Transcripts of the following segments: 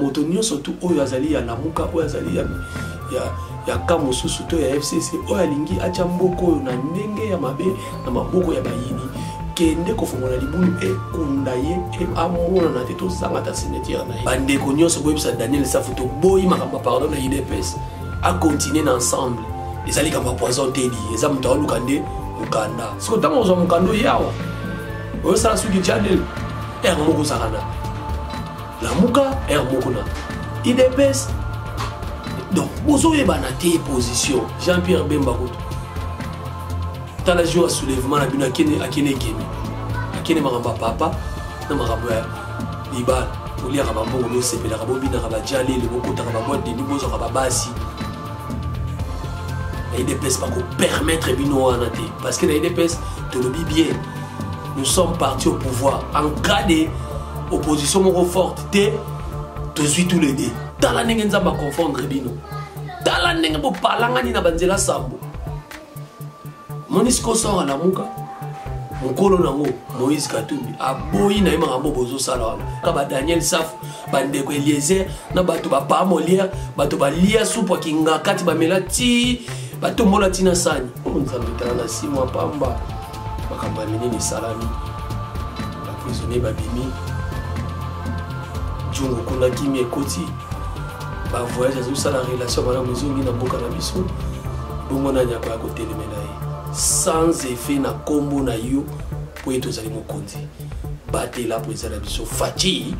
Moto nyonso tu oyo azali ya Lamuka, oyo azali ya ka mosusu to ya FCC, oyo alingi atya mboka oyo na ndenge ya mabe na maboko ya bayini, kende kofongola libulu ekunda ye amonana te, tozanga ata cimetière na ye. Bandeko nyonso boyebisa Daniel Safu toboyi makambo ya pardon na UDPS, akontinue na ensemble. Eza likambo ya poison te, di eza moto aoluka nde mokanda. Siko ntango ozwa mokanda oye awa oyosala suki jadel ere moko ozalaka na Lamuka, ere moko na UDPS. Donc bozoyebana te position. Jean-Pierre Bemba kutu tala jour ya soulèvement na bino akende akende ekende akende makambo ya papa na makambo ya libala, boliaka bambongo, bosepelaka, bobinaka bajalele, bokotaka baboite de nuit, bozwaka babasi. Na UDPS bakopermettre bino wana te, parce que na UDPS tolobi bien, nous sommes partis au pouvoir en cas de opposition moko forte te, tozwi tous les deux. Tala ndenge Nzambe aconfondre bino, tala ndenge bopalangani na banzela sambo. Monisco sort alamuka mokolo nango Moïse Katumbi aboyi na ye makambo bozosala wana, ka ba Daniel Safu, bandeko Eliezer na bato ba pa Molière, bato balia supu ya kingakati, bamela ti batombola ti na sani. Nzambe, tala na simwa pamba makambo ya minene esalami, baprisonnier babimi, jungu kuna kimi ekoti, bavoyage azosala, relation malamu ezongi na mboka na biso. Bongo nani akoya kotelemela ye? Sans effet na nkombo na yo, mpo ye tozali mokonzi. Batela mpo ezala biso Faci.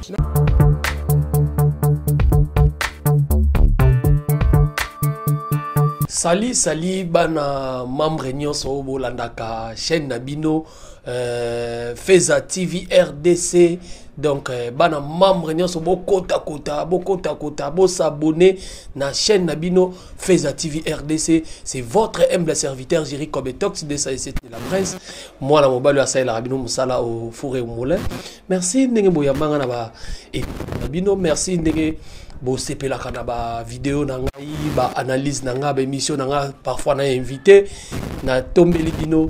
Sali sali bana membre nyonso oyo bolandaka chaîne na bino Feza TV RDC. Donc bana membre nyonso bokotakota bokotakota, bosabonne na chaîne na bino Feza TV RDC. C'est votre humble serviteur Jerry Kobetox de de la presse, mwana mobali oyo asalelaka bino mosala au four et au moulin. Merci ndenge boyambanga na ba na bino, merci ndenge bosepelaka na bavideo na ngai, baanalyse na ngai, baémission na ngai, parfois na invité. Natombeli bino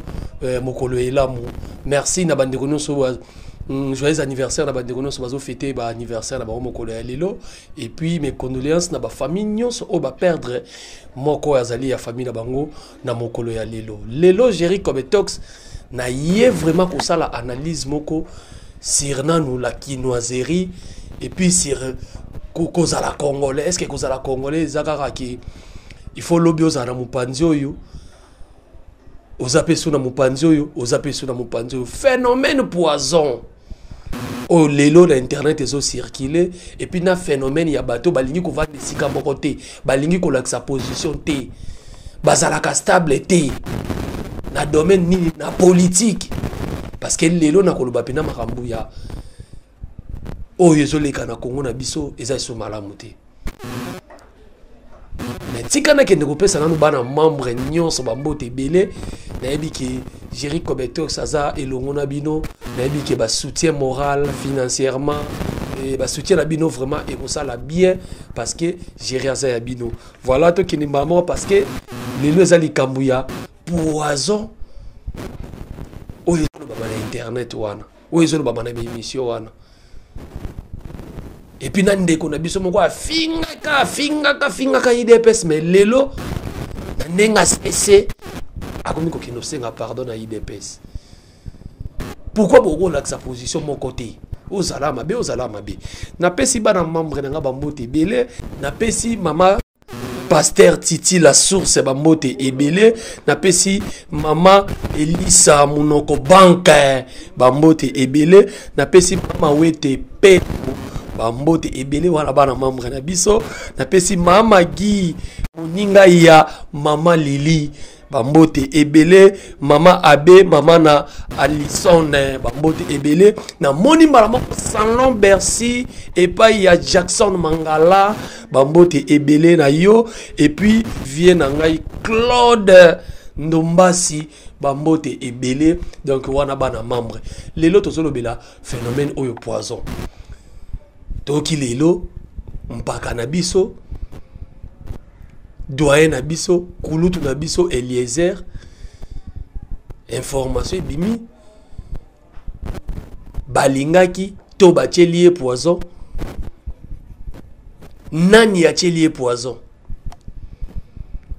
mokolo elamu. Merci na bandeko nyonso, joyeux anniversaire na bandeko nyonso bazofete baanniversaire na bango mokolo ya lelo. Et puis mes condoléances na bafamille nyonso oyo baperdre moko oyo azali ya famille na bango na mokolo ya lelo. Lelo Jerry Kobetox na ye vraiment kosala analyse moko sur nanu la kinoiserie et puis sur kozala congolais. Est ce que kozala congolais eza kaka ki il faut lobi ozala na mopanzi oyo, oza mpe so na mopanzi oyo, oza mpe so na mopanzi oyo? Phénomène poison oyo lelo na internet ezocircule, et puis na phénomène ya bato balingi kovanda esika moko te, balingi kolakisa position te, bazalaka stable te na domaine nini, na politique. Parce que lelo nakoloba mpena makambo ya oyo ezoleka na Kongo na biso eza eso malamu te. Mais tika nakende kopesa nanu bana membre nyonso bambote ebele. Nayebi ke Jerry Kobetox aza elongo na bino, nayebi ke basoutien moral, financièrement, basoutien na bino vraiment ekosala bien, parce que Jerry aza ya bino. Voilà, tokende mbala moko, parce que lelo eza likambo ya poison oyo ezolobama na internet wana, oyo ezolobama na baémission wana. Et puis na ndeko na biso moko afingaka afingaka afingaka UDPS, mais lelo na ndenge asese akomi kokende osenga pardon na UDPS. Pourquoi bokolakisa position moko te? Ozala mabe, ozala mabe. Napesi bana membre na nga bambote ebele, napesi mama Pasteur Titi la source bambote ebele, napesi mama Elisa Munoko banque bambote ebele, napesi mama Wete Peto bambote ebele. Wana bana membre na biso. Napesi mama Guy moninga ya mama Lili bambote ebele, mama Abe, mama na Alison bambote ebele. Namoni mbala moko Salon Bercy epai ya Jackson Mangala, bambote ebele na yo. Et puis vie na ngai Claude Ndombasi, bambote ebele. Donc wana bana membre, lelo tozolobela phénomène oyo poison. Toyoki lelo mpaka na biso, doyen na biso, kulutu na biso Eliezer, information ebimi balingaki to batieli ye poison. Nani atieli ye poison?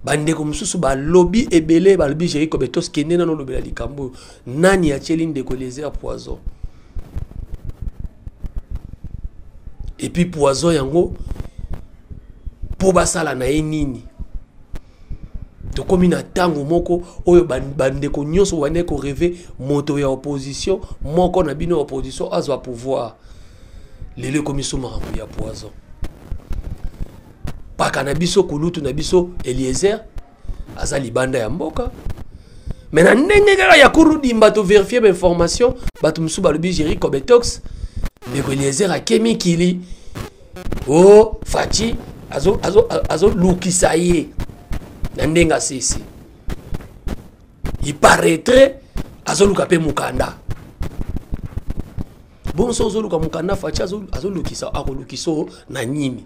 Bandeko mosusu balobi ebele, balobi Jerry Kobetos kende nano olobela likambo oyo. Nani atieli ndeko Eliezer poison? Et puis poison yango mpo basala na ye nini? Tokomi na ntango moko oyo bandeko nyonso bandeki koreve moto ya opposition moko na bino ya opposition azwa pouvoir. Lelo ekomi so makambo ya poison. Paka na biso, kulutu na biso Eliezer aza libanda ya mboka, me na ndenge kaka ya kurudimba toverifie bainformation, bato mosusu balobi Jerry Cobetox, ndeko Eliezer ake mikili o Faci azolukisa ye na ndenge asesi. Il paraîtrait azoluka mpe mokanda. Bongo soki ozoluka mokanda, Faci azolukisa, akolukisa o na nini?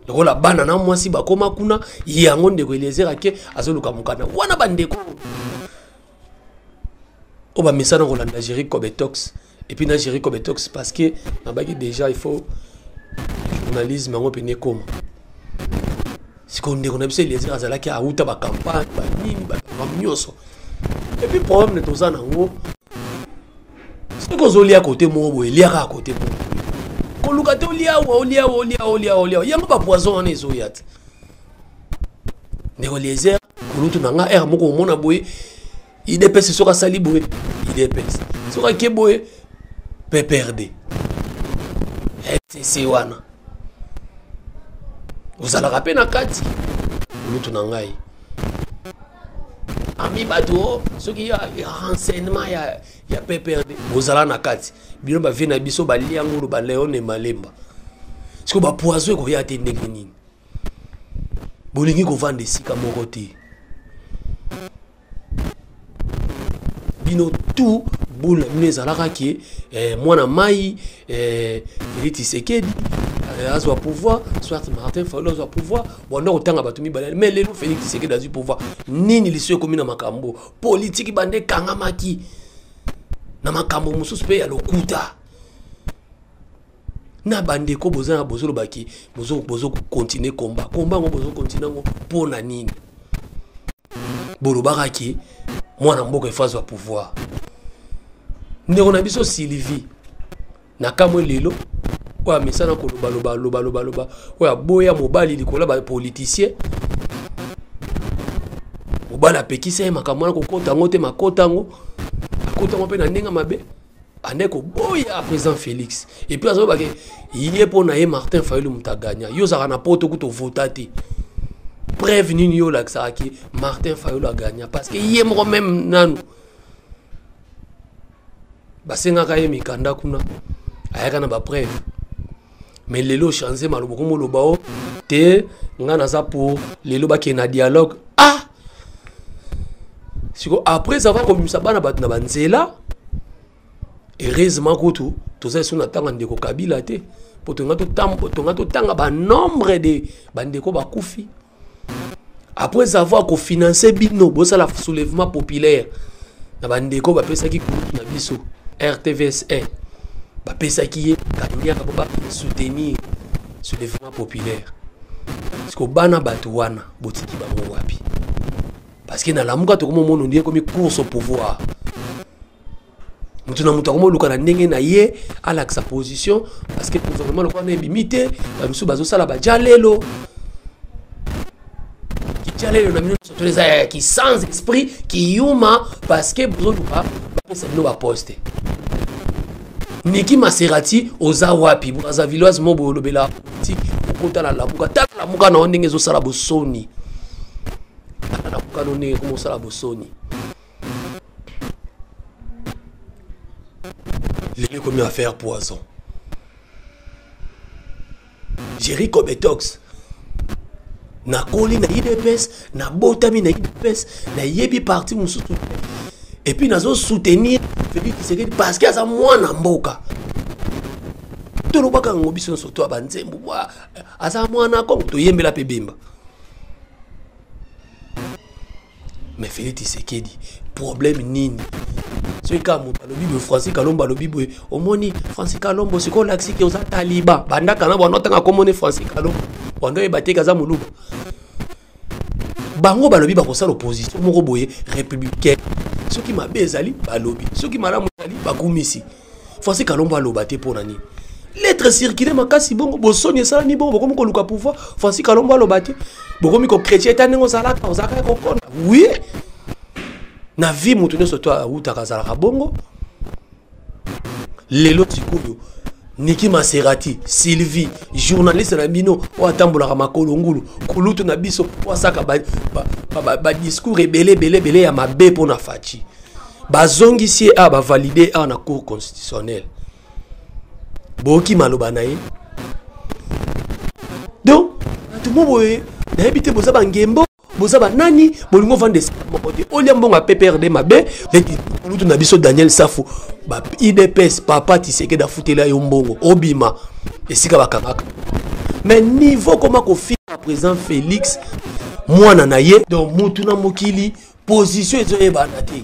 Lokola bana na mwasi bakoma kuna, yango ndeko Eliezer ake azoluka mokanda wana. Bandeko oyo bamesana kolanda Jerry Cobetox, et puis na Jerry Cobetox, parce que nabaki déjà il faut journalisme yango pene ekoma sikoyo. Ndeko na biso Eliezer azalaki auta bacampagne, banini, bamakambo nyonso. Et puis problème toza nango, soki ozolia kote moko boye, eliaka kote moko boye, koluka te olia awa, olia awa, olia, olia, olia. Yango bapoison wana ezoya te. Ndeko Eliezer, kulutu na nga, ere moko omona boye UDPS, soki asali boye UDPS, soki ake boye PPRD, FCC, wana ozalaka mpe na kati. Kulutu na ngai, ami bato soki ya renseignement ya PPRD, bozala na kati. Bino bavie na biso balia ngulu, baleone malemba. Sikoyo bapoison ekoya te ndenge nini? Bolingi kovanda esika moko te. Bino tout bule na bino ezalaka ke mwana mai Félix Tshisekedi azwa pouvoir, soit Martin Fayulu azwa pouvoir. Banda kotanga bato mibale, mais lelo Félix Tshisekedi azwi pouvoir, nini liso ekomi na makambo politiki? Bande ekangamaki na makambo mosusu mpe ya lokuta na bandeko. Boza na bozolobaki bozokontinue komba, komba yango bozokontinue yango mpo na nini? Bolobaka ke mwana mboka efo azwa pouvoir. Ndeko na biso Sylvie na kamwe lelo oyo amesana kolobaloba, lobalobaloba, oyo aboya mobali likolo ya bapoliticien. Mobali apekisa ye makambo wana, kokota yango te, makota yango, akota yango mpe na ndenge mabe, ande koboya président Félix. Et puis azolobake ye mpo na ye Martin Fayulu moto aganya. Yo ozalaka na poto, kuta ovota te. Preuve nini yo olakisaka ke Martin Fayulu aganya? Parce que ye moko même nanu basengaka ye mikanda kuna, ayaka na bapreuve. Mais lelo ochange maloba, komoloba o te nga naza pour lelo bakende na dialogue. Ah, siko après avoir kobimisa bana bato na banzela, heureusement kutu toza esu na ntango ya ndeko Kabila te, mpo tonga totanga banombre de bandeko bakufi. Après avoir kofinancer bino bosala soulèvement populaire na bandeko, bapesaki kulutu na biso RTVS 1, bapesaki ye kaniaka mpo basoutenir soulèvement populaire. Siko bana bato wana botiki bango wapi? Parce que nalamuka, tokomomona ondie ekomi course au pouvoir. Moto na moto akomoluka na ndenge na ye alakisa position, parce que gouvernement lokola na ebimi te, bamisusu bazosala baja lelo kitya lelo na bino nyonso to eza ya ki sans esprit, kiyuma, parce que bozoluka bapesa bino baposte. Niki Maserati, oza wapi? Brazavilloise mo boye olobela politique, okota na Lamuka. Tala Lamuka na yo ndenge ezosala bosoni. Tala Lamuka no ndenge ekomosala bosoni. Lelo ekomi affaire poison. Jerry Cobetox, nakoli na UDPS, nabotami na UDPS, nayebi parti mosusu. Et puis nazosoutenir Félix Tshisekedi parce que aza mwana mboka. Tolobaka yango biso nyonso to ya banzembo, aza mwana Kongo, toyembela mpe Bemba. Mais Félix Tshisekedi, Problème nini? Soki kaka moto alobi boye, Francis Kalombo alobi boye, omoni Francis Kalombo sikoyo olakisi ke oza taliban. Bandaka na bwanda otanga komoni Francis Kalombo, bwanda oyeba te ke aza moluba. Bango balobi bakosala opposition moko boye républicaine. Soki mabe ezali balobi, soki malamu ezali bakumisi. Francis Kalombo aloba te mpo na nini? Lettre circule makasi bongo, bosoni esalami bongo, bokomi koluka pouvoir. Francis Kalombo aloba te, bokomi kochrétien eta ndenge ozalaka, ozalaka kokonda. Oui, na vie moto nyonso to awutaka azalaka bongo. Lelo sikoyo Niki Maserati, Sylvie, journaliste na bino oyo atambolaka makolo ngulu, kulutu na biso oyo asaka badiscours ba ebele ebele ebele ya mabe mpo na Fatshi, bazongisi ye awa, bavalide awa na Cour constitutionnelle. Boyoki maloba na ye. Donc bato mo boye nayebi te, boza bangembo, boza banani, bolingo ovanda esika moko te, olia mbongo ya PPRD mabe. Neti kulutu na biso Daniel Safu, ba UDPS, papa Tisekedi afutela yo mbongo, obima esika bakangaka. Mais niveau koma kofinga président Félix, mwana na ye. Donc mutu na mokili, position ezoyebana te,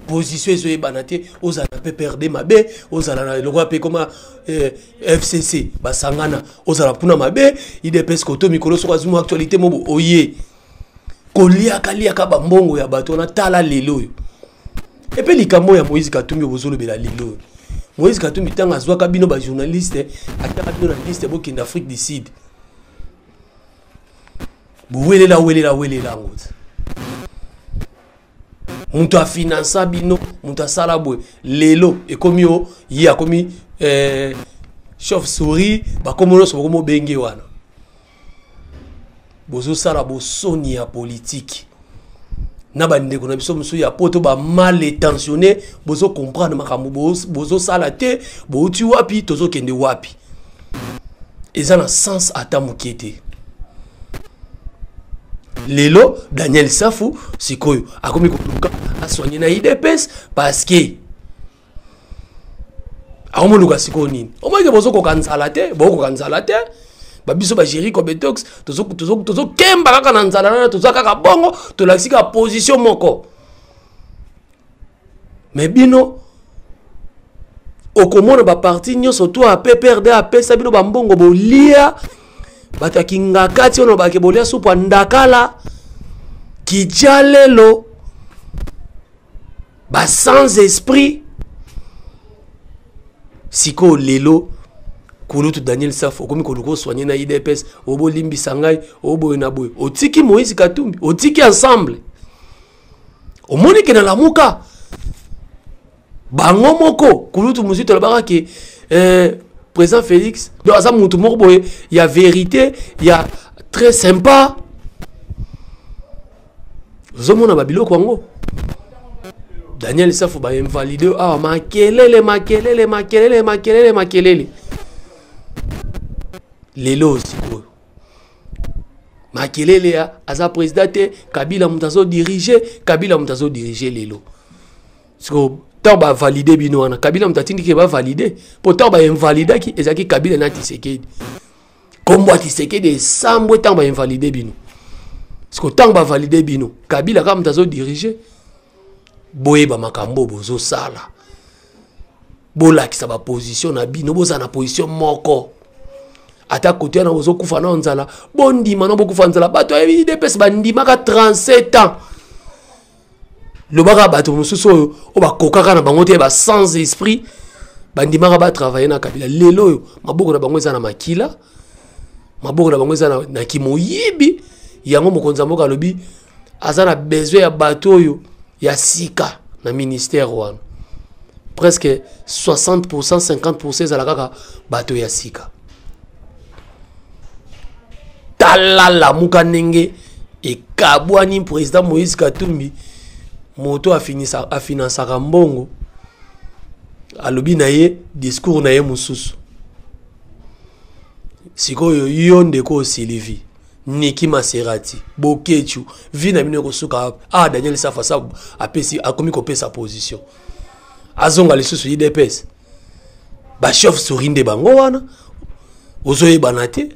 position ezoyebana te. Ozala na PPRD mabe, ozala na lokola mpe koma FCC basangana, ozala kuna mabe, UDPS koto mikolo soki azwi mwa actualité mobo oye koliaka liaka bambongo ya bato wana. Tala lelo oyo epe likambo ya Moïse Katumbi bozolobela lelo oyo. Moïse Katumbi, ntango azwaka bino bajournaliste, atiaka bino na liste, bokende Afrique du Sud, bowelela welela welela yango te. Moto afinansa bino, moto asala boye, lelo ekomi o ye akomi chauve souris. Bakomi nyonso bakomi obenge wana. Bozosala bosoni ya politike na bandeko na biso mosusu ya poto, bamal intentionné. Bozocomprendre makambo bozosala te. Bouti wapi, tozokende wapi? Eza na sens ata moke te. Lelo Daniel Safu sikoyo akomi koluka asoigne na UDPS parce que akomoluka sikoyo nini? Omoyeke bozokoka nzala te, bokoka nzala te. Babiso bagéri cobetox, tozokemba kaka na nzala nana, toza kaka bongo, tolakisi kaka position moko. Mais bino okomona baparti nyonso to ya PPRD apesa bino bambongo, bolia. Bato ya Kingakati oyo bake bolia supu ya ndakala kija lelo, ba sans esprit. Sikoyo lelo kulutu Daniel Saf okomi koluka osoigne na UDPS, obolimbisa ngai, oboye na boye, otiki Moïse Katumbi, otiki Ensemble. Omoni ke na Lamuka bango moko, kulutu mosusu alobaka ke président Félix donc aza mutu moko boye ya vérité, ya très sympa. Ozomona babiloko yango. Daniel Safu bainvalide awa, makelele makelele makelele makelele makelele. Lelo sikoyo makelele ya aza président te, Kabila moto azodirige, Kabila moto azodirige. Lelo sikoyo ntango bavalide bino wana, Kabila moto atindiki bavalide, mpo ntango bainvalidaki ezalaki Kabila na Tisekedi. Kombo ya Tisekedi esambwe ntango bainvalide bino. Sikoyo ntango bavalide bino, Kabila kaka moto azodirige. Boyeba makambo bozosala, bolakisa baposition na bino, bozala na position moko. Ata kote wana bozokufa na nzala, bondima na bokufa nzala. Bato ya UDPS bandimaka 37 ans. Lobaka bato mosusu oyo oyo bakokaka na bango te, ba sans esprit, bandimaka batravaille na Kabila. Lelo oyo maboko na bango eza na makila, maboko na bango eza na kimoyibi. Yango mokonzi ya mboka alobi aza na besoin ya bato oyo ya sika na ministère wana. Presque 60, 50 ezala kaka bato ya sika. Tala Lamuka ndenge ekabwani. Président Moïse Katumbi, moto afinansaka mbongo, alobi na ye discours na ye mosusu. Sikoyo yo ndeko Sylvie, Niki Maserati, Bokechu, vi na bino ekosuka. Ah, Daniel Safa sa apesi, akomi kopesa position, azonga lisusu UDPS. Bachauve souris nde bango wana, ozoyebana te.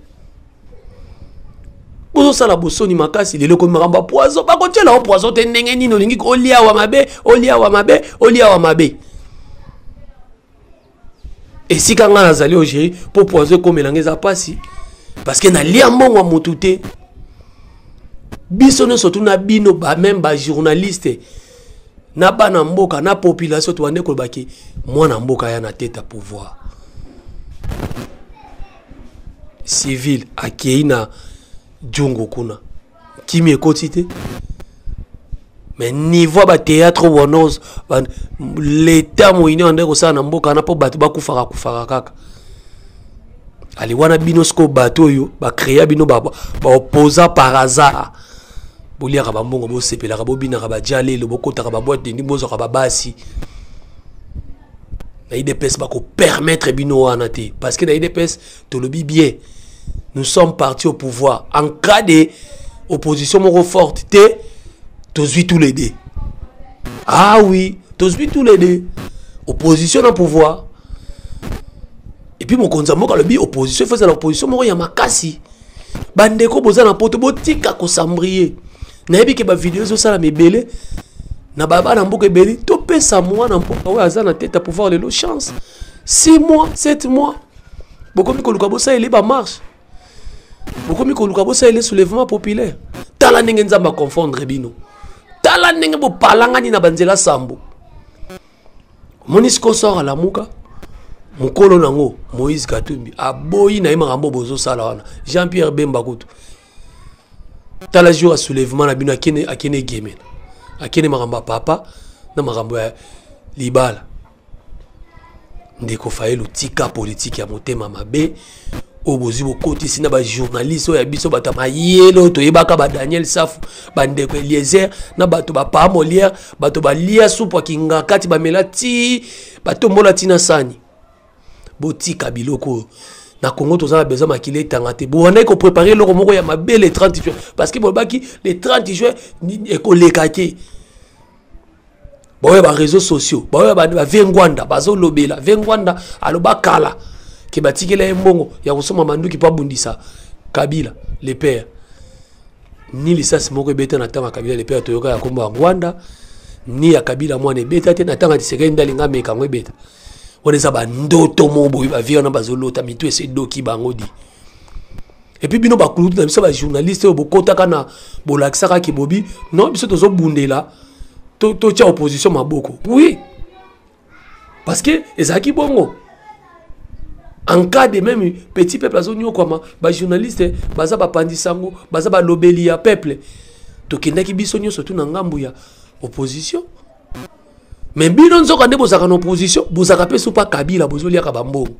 Bozosala bosoni makasi. Lelo ekomi makambo ya poison. Bakotiela yo poison te. Ndenge nini olingi olia awa mabe, olia awa mabe, olia awa mabe? Esika ngai nazali ogeri mpo poison ekomela ngai eza mpasi, parce que nalia mbongo ya motu te. Biso nyonso tuna bino, bameme bajournaliste na bana mboka na population, tobande kolobaki mwana mboka ya na tete ya pouvoir civil akei na jungu kuna, kimi ekoti te. Mais niveau ya bathéâtre wana, leta moyini wana nde kosala na mboka wana mpo bato bakufaka kufaka kaka. Ali wana bino sikoyo bato oyo bacréa bino baopposa par hasard, boliaka bambongo, bosepelaka, bobinaka badia lelo, bokotaka baboîte de nuit, bozwaka babasi. Na UDPS bakopermettre bino wana te, parce que na UDPS tolobi bien, nous sommes partis au pouvoir en cas de opposition moko forte te. Tozwi tous les deux. Ah oui, tozwi tous les deux, opposition na pouvoir. Et puis mokonzi ya mboka alobi opposition efo ezala opposition moko ya makasi. Bandeko boza na poto, botika kosambrie. Nayebi ke bavideo ezosalama ebele na bana mboka ebele. Topesa mwana mboka oyo aza na tete ya pouvoir lelo chance. 6 mois, 7 mois, bokomi koluka bosalele bamarche, bokomi koluka bosalele soulèvement populaire. Tala ndenge Nzambe aconfondre bino, tala ndenge bopalangani na banzela sambo. Omoni sikoyo sor alamuka mokolo nango, Moïse Katumbi aboyi na ye makambo bozosala wana. Jean Pierre Bemba kutu, tala jour ya soulèvement na bino, akende, akende egemena, akende makambo ya papa na makambo ya libala. Ndeko Fayelu, tika politike ya motema mabe oyo bozwi, bokotisi na bajournaliste oyo ya biso, bato ya mayele oyo toyebaka, ba Daniel Safu, bandeko Eliezer na bato bapa Molière, bato balia supu ya kingakati, bamela ti batombola ti na sani. Botika biloko oyo. Na Congo toza na besoin makili etanga te. Bowandaki koprépare eloko moko ya mabe le 30 juin, parce que bolobaki le 30 juin ekoleka te. Baoyo bareseau sociaux, baoyo bavie Ngwanda bazolobela, vie Ngwanda aloba kala ke batikela ye mbongo ya kosomba manduki mpo abundisa Kabila le père. Ni lisasi moko ebeta na ntango ya Kabila le père, toyoka ya nkombo ya Ngwanda ni ya Kabila mwana ebeta te. Na ntango ya Tshisekedi nde alinga ameka yango ebeta. Wana eza bandoto moko boye, bavie wana bazolota, mitu esi edoki bango di. Et puis bino bakulutu na biso bajournaliste oyo bokotaka na bolakisaka kibobi, non, biso tozobundela totya opposition maboko. Oui, parce que ezalaki bongo. En cas de même petit peuple azonyokwama, bajournaliste baza bapandisango, baza balobeli ya peuple. Tokendaki biso nyonso tu na ngambu ya opposition. Mais bino nzoka nde bozalaka na opposition, bozalaka mpe supa Kabila, bozoliaka bambongo.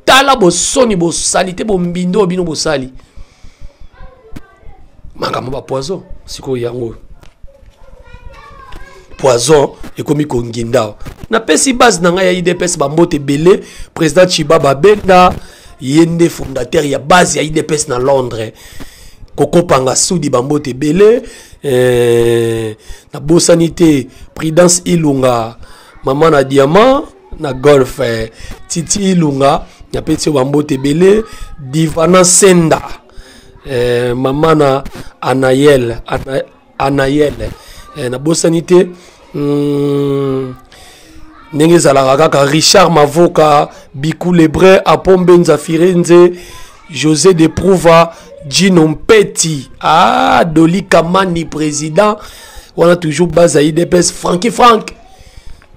Tala bosoni, bosali te, bombindo oyo bino bosali makambo bapoison. Sikoyo yango poison ekomi konginda. Napesi base na ngai ya UDPS bambote ebele. Président Chiba Babenda, ye nde fondateur ya base ya UDPS na Londres. Kokopanga sudi, bambote ebele. Nabosani te Prudence Ilunga, mama na diamant na golf, Titi Ilunga, napesi yo bambote ebele. Divana Senda, mama na Anayel, Anayel, nabosani te ndenge ezalaka kaka Richard Mavoka, Biku Lebrun, Apombe Nzafirenze, José de Prouva, Gino Mpeti, ah, Doli Kamani président wana, toujours base ya UDPS. Franki Frank,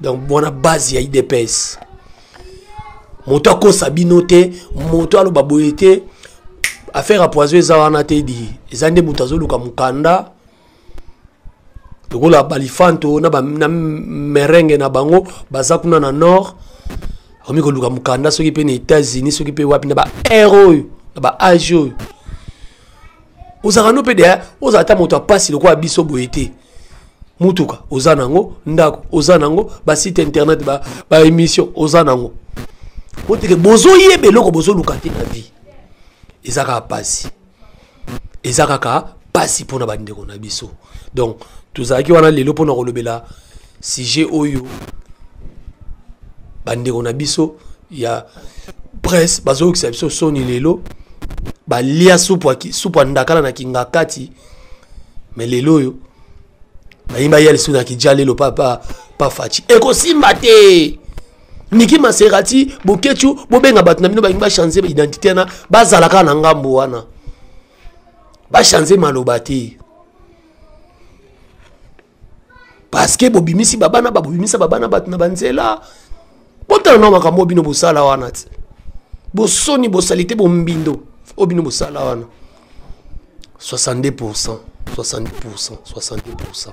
donc wana base ya UDPS. Moto akosa bino te, moto aloba boye te. Affaire ya poison eza wana te di. Eza nde moto azoluka mokanda lokola balifanto na merenge na bango baza kuna na nord, akomi koluka mokanda soki mpe na États-Unis, soki mpe wapi, na baare oyo, na baage oyo ozalaka no mpe deya ozala ata moto apasi lokola biso boye te. Mutuka oza nango, ndako oza nango, basite internet, baémission ba oza nango, oteke bozoyeba eloko bozoluka te na vie. Eza kaka pasi, eza kaka pasi mpona bandeko na biso. Donc tozalaki wana lelo mpona kolobela sujet oyo. Bandeko na biso ya presse bazoyokisa biso soni lelo. Balia supu supu ya ndakala na kingakati, mais lelo oyo bayi baya lisusu na kijalelo pa pa pa Fatshi, ekosimba te. Niki Maserati, Boketshu, bobenga bato na bino balingi bachange identité wana, bazala kaka na ngambo wana, bachange maloba te, parce que bobimisi babana, babimisa babana bato na banzela. Botala na makambo oyo bino bosala wana ti bosoni, bosali te, bombindo oyo bino bosala wana. 62%, 60%, 62%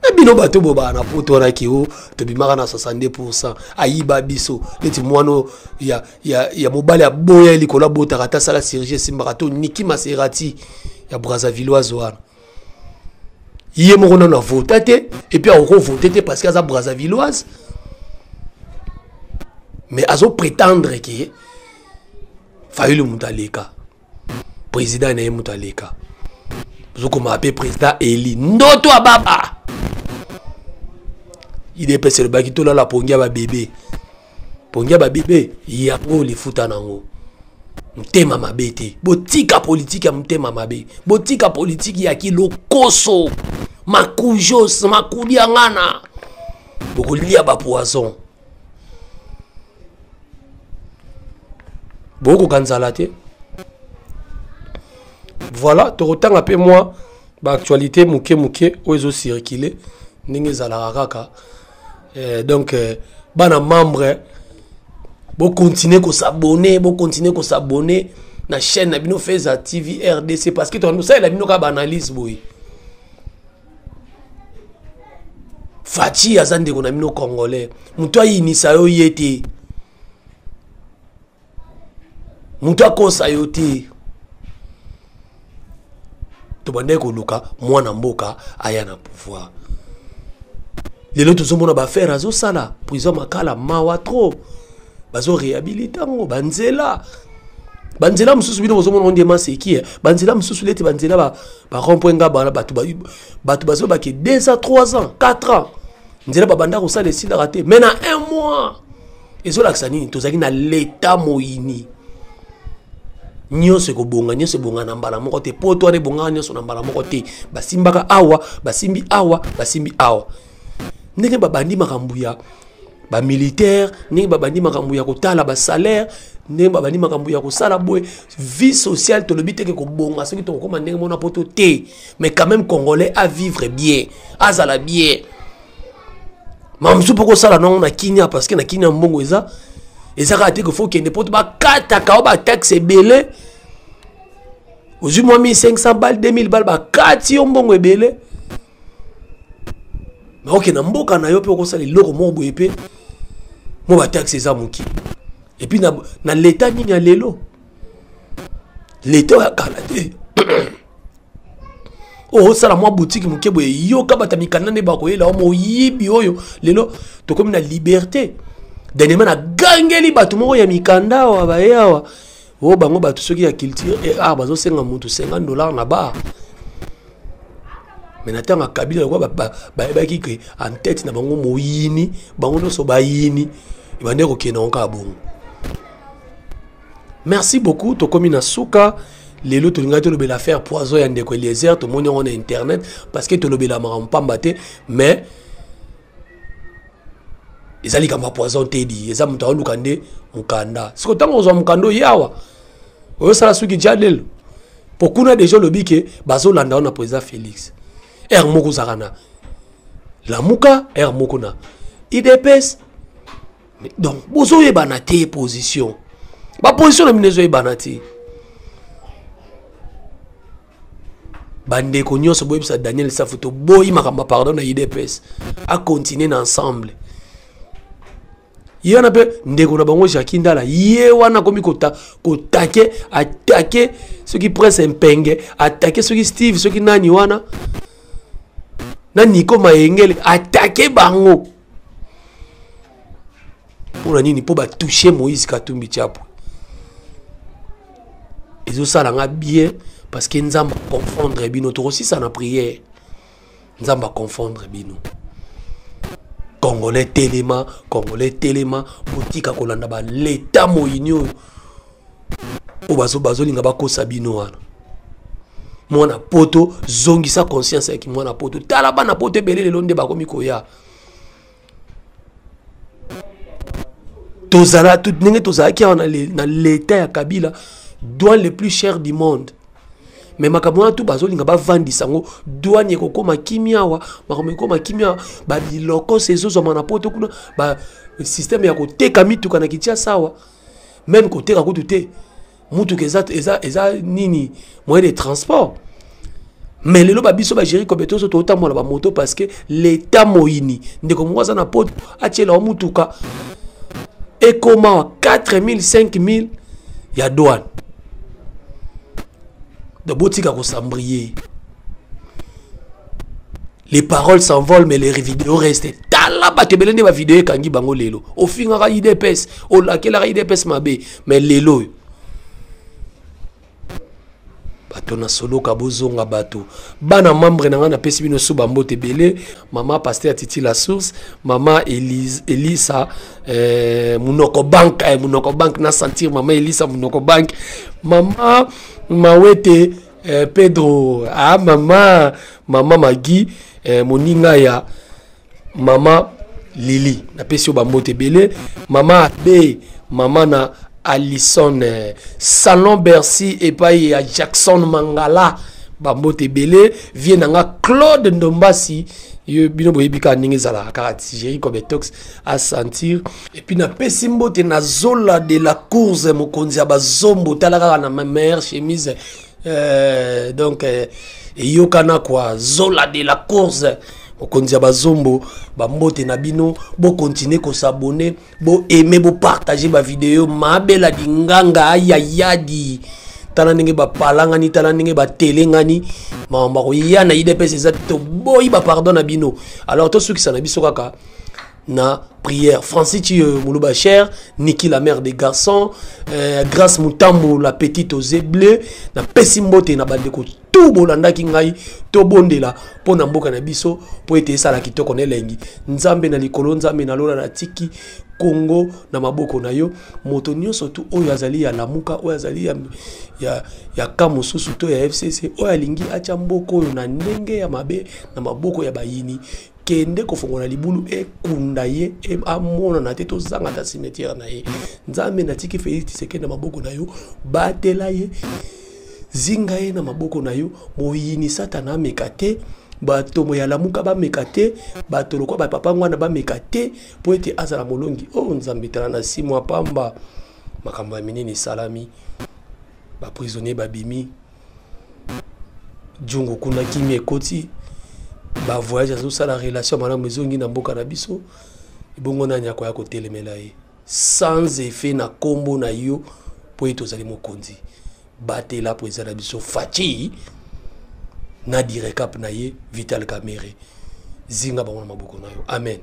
na bino bato bobaa na poto wana ki o tobimaka na 62%. Ayiba biso neti mwana ya mobali aboya likolo, abotaka ata asala chirurgie esimbaka to. Niki Maserati ya Brazzavilloise wana, ye moko nano avota te, et puis akokovote te parce que aza Brazzavilloise, mais azoprétendre ke Fayulu moto aleka président na ye, moto aleka ozokoma mpe président eli ndoto ababa. UDPS elobaki tolala pongi ya babebe, pongi ya babebe yango lifuta nango motema mabe te. Botika politike ya motema mabe, botika politike ya kilokoso, makujos makulia ngana, bokolia bapoison, bokoka nzala te. Voilà, tokotanga mpe mwa baactualité moke moke oyo ezocircule ndenge ezalaka kaka. Donc bana membre, bocontinue kos'abonner, bocontinue kos'abonner na chaîne na bino Feza TV RDC, parce que tosalela bino kaka baanalyse boye. Fatshi aza ndeko na bino congolais, moto ayinisa yo ye te, moto akosa yo te. Tobandaki koluka mwana mboka aya na pouvoir, lelo tozomona baaffaire azosala. Prison Makala, mawa trop, bazoréhabilite yango, banzela, banzela mosusu bino bozomona ngo nde maseki, banzela mosusu leti banzela barond-point nga bato bato bazobaki 2 ans, 3 ans, 4 ans, nzela babanda kosala esilaka te, mais na un mois. Ezolakisa nini? Tozalaki na leta moyini. Nyonso ekobonga, nyonso ebonga na mbala moko te. Poto wana ebongaka nyonso na mbala moko te. Basimbaka awa, basimbi awa, basimbi awa. Ndenge babandi makambo ya bamilitaire, ndenge babandi makambo ya kotala basalaire, ndenge babandi makambo ya kosala boye vie sociale, tolobi teke kobonga soki tokokóma ndenge mona poto te, mais quand même congolais à vivre bien, azala bien. Makambo mosusu mpo kosala nango na Kinia, parce que na Kinia mbongo eza kaka te ke faut kende poto, bakataka o bataxe ebele. Ozwi mwa 1500 bal, 2000 bal, bakati yo mbongo ebele. Mais okende na mboka na yo mpe okosala eloko moko boye mpe mo bataxe eza moke. Et puis na leta nini ya lelo, leta oyo ya kala te, oyo osala mwa boutique moke boye, yoka bato ya mikanda nde bakoyela o moyibi. Oyo lelo tokomi na liberté. Dernièrement nagangeli bato moko ya mikanda awa, baye awa oyo bango bato soki ya culture et art, bazosenga motu 50 $ na bar. Mais na ntango ya Kabila, lokwa bayebaki ke en tête na bango moyini, bango nyonso bayini, ebande kokende yango kaka bongo. Merci beaucoup, tokomi na suka. Lelo tolingaki tolobela affaire poison ya ndeko Eliezer. Tomoni yango na internet parce que tolobela makambo pamba te, mais eza likambo ya poison te. Di eza moto aoluka nde mokanda. Siko ntango ozwa mokanda oyo awa, oyosala soki ja lelo, po kuna deja olobi ke bazolanda wana président Félix. Ere moko ozalaka na Lamuka, ere moko na UDPS, donc bozoyebana te position, baposition na bino ezoyebana te. Bandeko nyonso, boyebisa Daniel Safu toboyi makambo ya pardon na UDPS, akontinue na Ensemble. Ye wana mpe ndeko na bango Jacqui Ndala, ye wana akomi kotake, atake soki Prince Mpenge, atake soki Steve, soki nani wana na Niko Mayengele, atake bango mpona nini? Mpo batouche Moïse Katumbi Chapwe. Ezosala nga bien parce que Nzambe aconfondre bino. Tokosisa na prière. Nzambe aconfondre bino. Congolais telema, congolais telema, botika kolanda baleta moyini oyo. Oyo bazolinga bakosa bino wana. Mwana poto, zongisa conscience ya mwana poto. Tala bana poto ebele lelo nde bakomi koya. Tozala tout ndenge tozalaki awa na l'état ya Kabila, douane le plus cher du monde. Mais makambo wana tu bazolinga bavandisa yango, douane ekokóma kimia awa, makambo ekokóma kimia, babiloko ezozwama na poto kuna, ba système ya koteka mituka na Kinshasa awa, même koteka kutu te mutuka eza, eza, eza nini, moyen de transport. Mais lelo babiso bagéri kobe tozo totambola bamoto parce que l'état moyini. Ndeko moko aza na poto, atiela wa mutuka, ekoma wa 4000 5000 ya douane. Donc botika kosambrie. Les paroles s'envolent, mais les vidéos restent. Tala bato ebele nde bavideo ekangi bango lelo. Ofingaka UDPS, olakelaka UDPS mabe, mais lelo oyo bato na soloka bozonga. Bato bana membre na ngai, napesi bino so bambote ebele. Mama pasteur Titi La Source, mama Elisa Munoko Bank, Munoko Bank na sentir, mama Elisa Munoko Bank, mama Mawete, Pedro, ah, mama Magi, moninga ya mama Lili, napesi yo bambote ebele. Mama Abe, mama na Alison, Salon Bercy epai ya Jackson Mangala, bambote ebele. Vie na nga Claude Ndombasi, yo bino boyebi kaka ndenge ezalaka kaka, Géri Kobetox a sentir. Et puis napesi mbote na Zola de la Course, mokonzi ya bazombo. Tala kaka na ma meilleure chemise, donc eyokana kwa Zola de la Course, mokonzi ya bazombo, bambote na bino. Bokontinue kos'abonner, boaimer, bopartager bavideo. Mabela dinganga ayayadi, tala ndenge bapalangani, tala ndenge batelengani. Makambo akoya na UDPS eza te, toboyi bapardon na bino. Alors tosukisa na biso kaka na prière. Francis Chiyo Moulouba cher, Niki la mère des garçons, Grâce Mutambo la petite aux bleus, na pesi mbote na bandeko tout bolandaki ngai. Tobondela mpo na mboka na biso, mpo ete esala kitoko na elengi. Nzambe na likolo, Nzambe na lola, natiki Kongo na maboko na yo. Moto nyonso tu oyo azali ya Lamuka, oyo azali ya ka mosusu to ya FCC, oyo alingi atya mboka oyo na ndenge ya mabe na maboko ya bayini, kende kofongola libulu ekunda ye, amonana te, tozanga ta cimetière na ye. Nzambe, natiki Félix Tshisekedi na maboko na yo, batela ye, zinga ye na maboko na yo. Moyini Satana ameka te, bato ya Lamuka bameka te, bato lokwa bapapa ngwana bameka te, mpo ete azala molongi. Oyo oh, Nzambe, tala na 6 mois pamba, makambo ya minene esalami, baprisonnier babimi, jungu kuna kimi ekoti, bavoyage azosala, relation malamu ezongi na mboka na biso. Ebongo nani akoya kotelemela ye? Sans effet na nkombo na yo, mpo ete ozali mokonzi. Batela mpo eza na biso Fatshi na dircab na ye Vital Kamerhe, zinga bango na maboko na yo. Amen.